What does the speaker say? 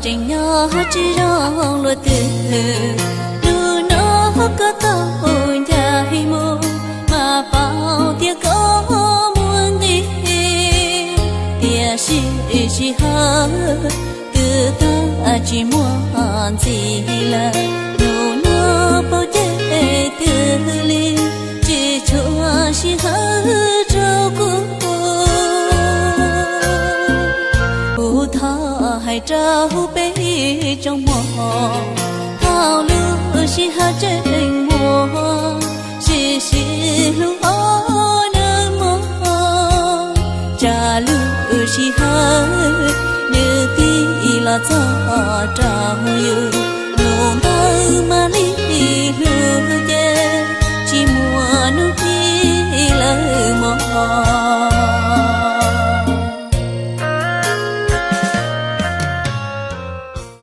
Tseem nyob tsis zoo luag twg, hnub no koj tau ncaim mus, mas paub tias koj muaj nqis, tiam sis sij hawm twb tag tsis muaj ntxiv lawm. Hnub no paub ces twg li, tsis tshua sij hawm rau kuv. Kuv thov hais rau peb tsoom muam, thaum lub sij hawm tseem muaj, sib sib hlub os nawb mog. Tsam lub sij hawm nws tig los txog rau yus, hnub ntawd mam li